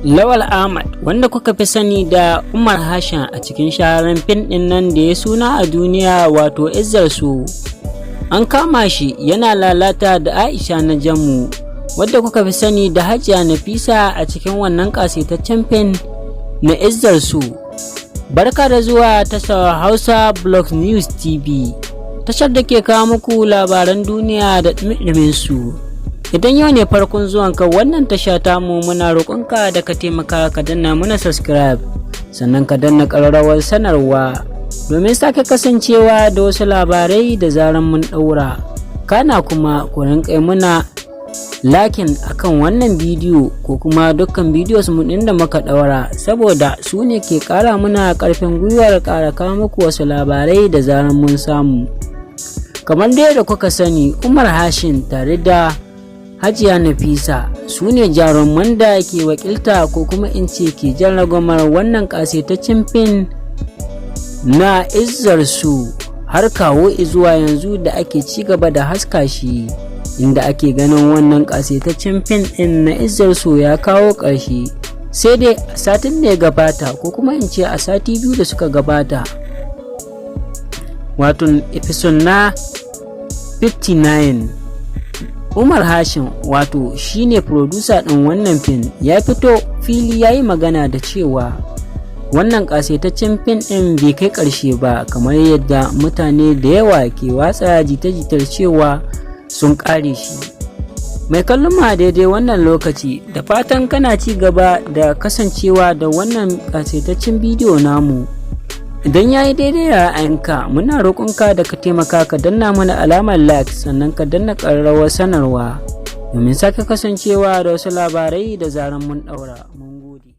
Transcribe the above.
Lawal Ahmad, wanda kuka fi sani da Umar Hassan a cikin shahararren fim ɗin nan da ya suna a duniya, wato Izzar Su. An kama shi yana lalata da Aisha na Jamu, wadda kuka fi sani da Hajiya Nafisa a cikin wannan ƙasaitaccen fim na Izzar Su. Barka da zuwa tashar Hausa Blog News TV, tashar da ke kawo muku labaran duniya da ɗumi su. Idan yau ne farkon zuwanka wannan tasha tamu, muna roƙonka da ka taimaka ka danna muna subscribe, sannan ka danna ƙararrawar sanarwa domin sake kasancewa da wasu labarai da zaran mun ɗaura. Kana kuma ku rinƙa muna liking akan wannan bidiyo ko kuma dukkan bidiyos mu ɗin da muka ɗaura, saboda su ne ke ƙara muna ƙarfin gwiwar ƙara kawo muku wasu labarai da zaran mun samu. Kamar dai da kuka sani, Umar Hashin tare da Hajiya Nafisa su ne jaruman da ke wakilta, ko kuma in ce ke jan ragwamar wannan ƙasaitaccen fim na Izzar Su har kawo zuwa yanzu da ake ci gaba da haska shi, inda ake ganin wannan ƙasaitaccen fim ɗin na Izzar Su ya kawo ƙarshe. Sai dai satin da ya gabata, ko kuma in ce a sati 2 da suka gabata, wato episode na 59, Umar Hashim, wato shine producer ɗin wannan fim, ya fito fili ya yi magana da cewa wannan ƙasaitaccen fim ɗin bai kai ƙarshe ba kamar yadda mutane da yawa ke watsa jita-jitar cewa sun ƙare shi. Mai kallon ma daidai wannan lokaci, da fatan kana ci gaba da kasancewa da wannan ƙasaitaccen bidiyo namu. Idan ya yi daidai da ra'ayinka, muna roƙonka da ka taimaka ka danna mana alamar like, sannan ka danna ƙararrawar sanarwa domin sake kasancewa da wasu labarai da zaran mun ɗaura. Mun gode.